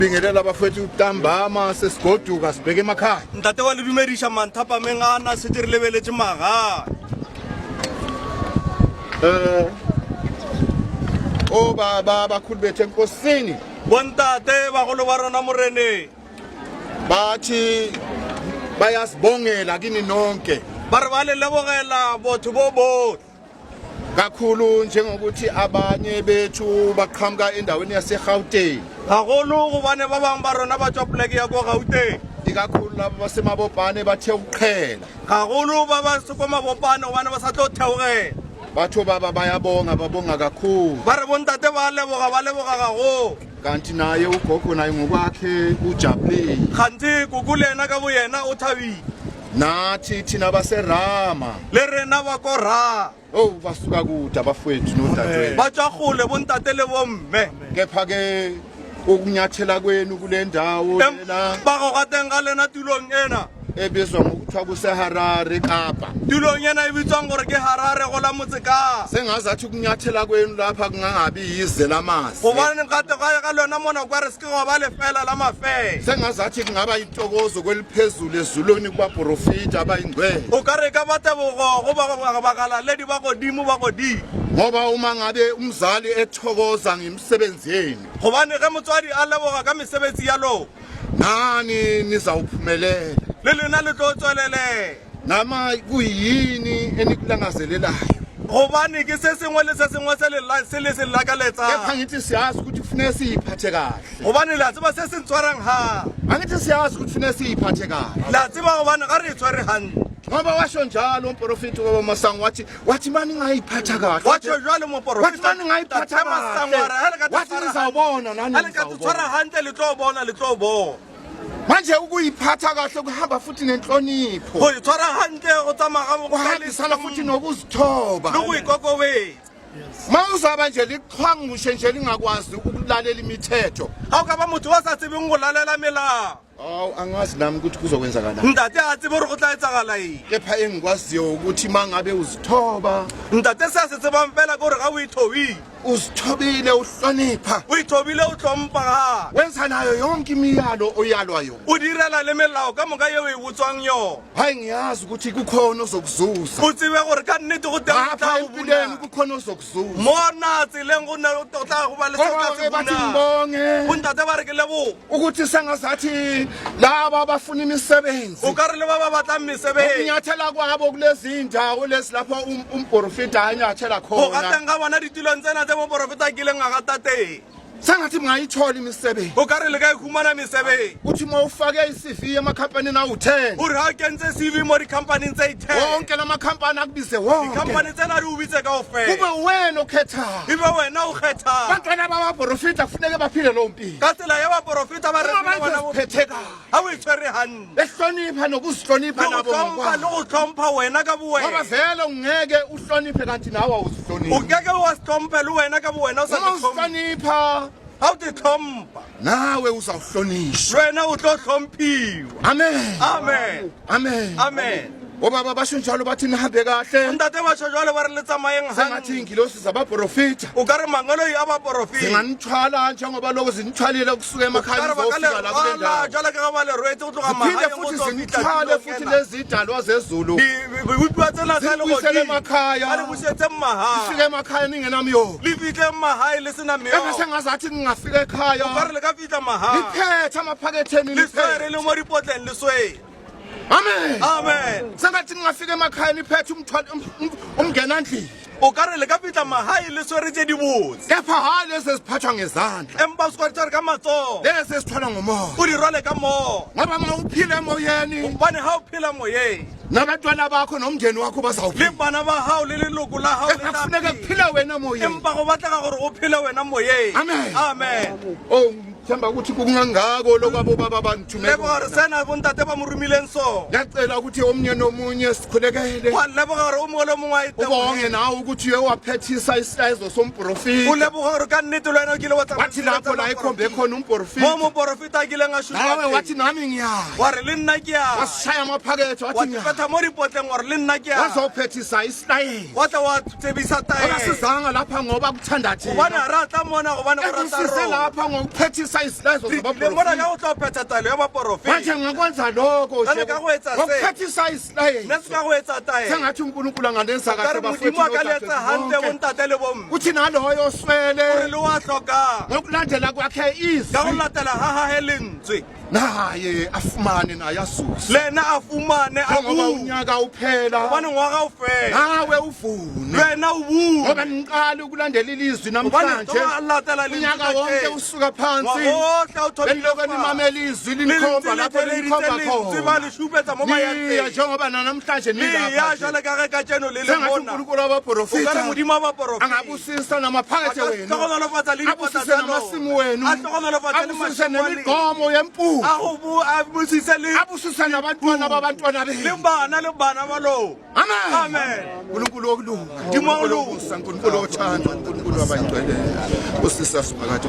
Bingelela bafethu ntambama sesigoduka sibheke emakhaya. Ntate wa le dumediša manthapameng a na setse re lebeletše magae. Eh Obaba abakhulu bethu enkosini Bontate bagolo ba rona moreneng bathi bayasibongela kini nonke ba re ba le lebogela botho bo bohle. Kakhulu njengokuthi abanye bethu baqhamuka endaweni yaseGauteng. Gagolo gobane ba bangwe ba rona ba tšwa poleke ya ko Gauteng. Ikakhulu labo basemabopane bathe ukuqhela. Gagolo ba ba se ko Mabopane gobane ba sa tlo theogela. Batho baba bayabonga babonga kakhulu. Ba re bontate ba leboga ba leboga gagolo. Kanti naye ugogo naye ngokwakhe ujabulile. Kganthe koko le yena ka boyena o thabile. Nathi thina baseRama. Le rena ba ko Rama. Oh basuka kude abafowethu nodadewethu. Ba tšwa kgole bontate le bomme. Kepha ke ukunyathela kwenu kule ndawo lena Ba go gateng ga lena tulong ena. Ebizwa ngokuthiwa kuseHarare Kapa. Tulong ena e bitswang gore ke Harare go la motse Kapa. Sengazathi ukunyathela kwenu lapha kungangabi yize lamazi. Gobane gate ga lona mona kwa re se ke gwa ba lefela la mafela. Sengazathi kungaba intokozo kweliphezulu ezulwini kubaprofita abayingcwele. O ka re ka ba tebogo go ba bagalaledi ba godimo ba godimo. Ngoba uma ngabe umzali ethokoza ngemisebenzi yenu. Gobane ge motswadi a leboga ka mesebetsi ya lona. Nani nizawuphumelela. Le lena le tlo tswelelela. Nama kuyini enikulangazelelayo. Gobane ke se sengwe le se sengwe se le se le se lakaletsang. Kepha ngithi siyazi ukuthi kufuneka siyiphathe kahle. Gobane le a tseba se se ntshwarang ha. Angithi siyazi ukuthi kufuneka siyiphathe kahle. Le a tseba gobane ga re e tshware hantle. Ngoba washo njalo umprofeti baba Masango wathi wathi mani ngayiphatha kahle. Washo njalo moprofeti. Wathi mani ngayiphatha kahle. Wathi nizawubona nani. Ha le ka tshwara hantle le tlo bona le tlo bona. Manje ukuyiphatha kahle kuhamba futhi nenhlonipho. Go itshwara hantle go tsamaya ga kuhambisana futhi nokuzithoba. Le go ikokobetsa. Mawuzaba nje liqhwangushe nje lingakwazi ukulalela imithetho. Ga o ka ba motho wa sa tsebeng go lalela melao. Awu angazi nami ukuthi kuzokwenzakalani. Ntate a tsebe gore go tla etsagala eng. Kepha engikwaziyo ukuthi mangabe uzithoba. Ntate se a se tsebang fela ke gore ga o ithobile. Uzithobile uhlonipha. O ithobile o tlhompha gape. Wenza nayo yonke imiyalo oyalwa yona. O direla le melao ka moka yeo e botswang yona. Hayi ngiyazi ukuthi kukhona ozokuzuza. O tsebe gore ka nnete go teng o tla Lapha go empilweni buna. kukhona ozokuzuza. Mona tseleng go ne o tla go ba le se o tla se Kodwa-ke bathi bunang. ngibonge Bontate ba re ke leboga. ukuthi sengazathi laba abafuna imisebenzi O ka re le ba ba batlang mesebetsi. ukunyathela kwabo kulezi ndawo lezi lapho umprofita anyathela Go khona gateng ga bona ditulong tsena tse moporofeta a kileng a gata teng. Sengathi mungayithola imisebenzi. O ka re le ka e humana mesebetsi. Uthi uma ufake i-CV emakhampanini awu-10. O re ha o kentse CV mo dikhampaneng tse i-10. Wonke la makhampani akubize wonke. Dikhampani tsena di o bitse kaofela. Kube wena okhethayo. E be wena o kgethang. Abantwana babaprofita kufuneke baphile lowo mpilo. Ka tsela ya baporofeta ba re Uma phela bona bo- baziphethe kahle. Ha o e tshwere hantle. Behlonipha nokuzihlonipha Le go nabo hlompha le ngokwabo. go hlompha wena ka Ngoba bowena. vele ungeke uhloniphe kanti nawe awuzihloniphi. O keke wa se hlomphe le wena ka bowena o sa Uma te hlomphe. uzihlonipha Ha o te hlompha. nawe uzawuhlonishwa. Le wena o tlo hlomphiwa. Amen. Amen. Amen. Amen. Obaba basho njalo bathi nihambe kahle. Ntate ba tjho jwalo ba re le tsamayeng Sengathi hantle. ingilosi zabaprofita O ka re mangeloi a baporofeta. zinganithwala njengoba lokho zinithwalile kusuka Ka emakhaya re ba ka le nizofika la kule rwala ndawo. jwalo ka ga ba le rwetse go tloga Ziphinde magaeng go futhi tlo fihla zinithwale tulong futhi ena. lezi idalwa zezulu. Dibopiwa tsena tsa Zibuyisele legodimo. emakhaya. Ba le busetse mahae. Nifike emakhaya ningenamyolo. Le fihle mahae le sena Ebe meokgo. sengazathi ningafika ekhaya. O ka re le ka fihla mahae. Niphethe amaphaketheni Le swere niphethe. le mo dipotleng le swere. Amen. Amen. Sengathi ngingafika emakhaya niphethe umthwalo umngena ndlini. O ka re le ka fihla magae le swere tse dibotse. Kepha hayi lezi eziphathwa ngezandla. Empa o se ka di tshware ka matsogo. Lezi ezithwalwa ngomoya. O di rwale ka moya. Ngoba uma uphila emoyeni. Gobane ha o phela moyeng. Nabantwana bakho nomndeni wakho bazawuphila. Le bana ba hao le leloko la hao le tla Kufuneka phela. kuphila wena moyeni. Empa go batlega gore o phele wena moyeng. Amen. Amen. Oh ngithemba ukuthi kungangako lokhu abobaba bangithume Leboga gore sena bontate ba mo romileng sona. Ngiyacela ukuthi omunye nomunye sikhulekele. Wa leboga gore o mongwe le mongwe a Ubonge iteboge. nawe ukuthi uye waphethisa isilayezo O somprofita. leboga gore ka nnete le wena o kile wa tsamaya Wathi lapho la ekhombe khona mo umprofita. moporofeta a kileng a šupa Nawe teng. wathi nami ngiyaya. Wa re le nna ke ya. Wasishaya amaphakethe Wa wathi ngiyaya. tipetha mo dipotleng wa re le nna ke ya. Wazophethisa isilayezo. Wa tla wa tsebisa taelo. Akasizanga lapha ngoba kuthanda thina. Gobane ga re a tla mona gobane go rata Ekusise rona. lapha ngokuphethisa ngokuzalisa izilayezo Re tlile mona ka zabaprofita go tla phetha taelo ya baporofeta. Manje ngakwenza lokho Jwale ka go etsa se. ngokuphethisa Nna isilayezo se ka go etsa taelo. Sengathi uNkulunkulu anganenza Ka kahle re bafowethu Modimo a ka le etsa nodadewethu hantle bonke. bontate le bomme. Kuthi naloyo Gore oswele le wa tlhokang ngokulandela kwakhe ka go izwi latela ga gage lentswe naye afumane naye azuse le ena a fumane a njengoba bue unyaka uphela gobane ngwaga o fela nawe uvune le wena o bue ngoba niqala ukulandela ilizwi gobane namhlanje tlo a latela lentswe unyaka wonke kajeno. usuka phansi Ngwaga otlhe o thomile beniloko fatshe. nimamela izwi Le linikhomba ntse le lapho theleditse linikhomba lentswe ba khona le šupetsa mo ba yang niya teng. njengoba nanamhlanje Le ya nilapha jwale ka ge kajeno le le sengathi mona uNkulunkulu o ka re wabaprofita Modimo wa baporofeta angabusisa namaphakethe a wenu hlogonolofatsa le dipotla abusise tsa namasimu lona wenu a hlogonolofatse le abusise masimo a lena nemigomo yempuphu a go bo a busise le abusise nabantwana babantwana le benu bana le bana ba lona. Amen. Amen. uNkulunkulu wokulunga, Modimo wa uNkulunkulu ho loka. womusa, uNkulunkulu wothando, uNkulunkulu wabayingcwele, usisa siphakathi.